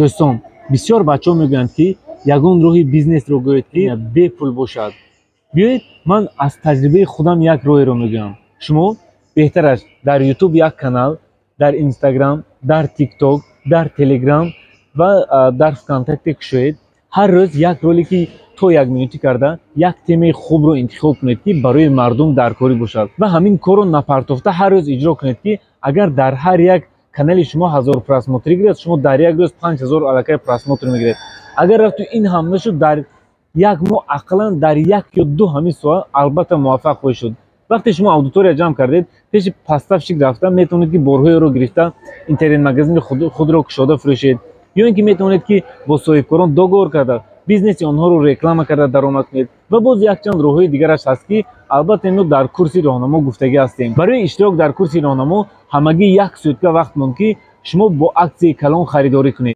Дӯстон, бисёр бачаҳо мегӯянд, ки ягон роҳи бизнесро гӯед, ки бепул бошад. Биёед, ман аз таҷрибаи худам як роҳеро мегӯям. Шумо беҳтараш дар Ютуб як канал, дар Инстаграм, дар Тикток, дар Телеграм ва дар ВКонтакте кушоед. Ҳар рӯз як ролики то як минутӣ карда, як темаи хубро интихоб кунед, ки барои мардум даркорӣ бошад, ва ҳамин корро напартофта ҳар рӯз иҷро кунед, ки агар дар ҳар як канали шумо 1000 просмотр гирад, шумо дар як рӯз 5000 аллакай просмотр мегиред. Агар рафту ин ҳам нашуд, дар як моҳ ақаллан дар як ё ду ҳамин соат албатта муваффақ хоҳед шуд. Вақте шумо аудитория ҷамъ кардед, пеши поставщик рафта метавонед, ки борҳоеро гирифта, интернет-магазини худро кушода фурӯшед, ё ин ки метавонед, ки бо соҳибкорон договор карда, бизнеси онҳоро реклама карда даромад кунед. Ва боз якчанд роҳҳои дигараш ҳаст, ки албатта инро дар курси роҳнамо гуфтагӣ ҳастем. Барои иштирок дар курси роҳнамо ҳамагӣ як сутка вақт монд, ки шумо бо аксияи калон харидорӣ кунед.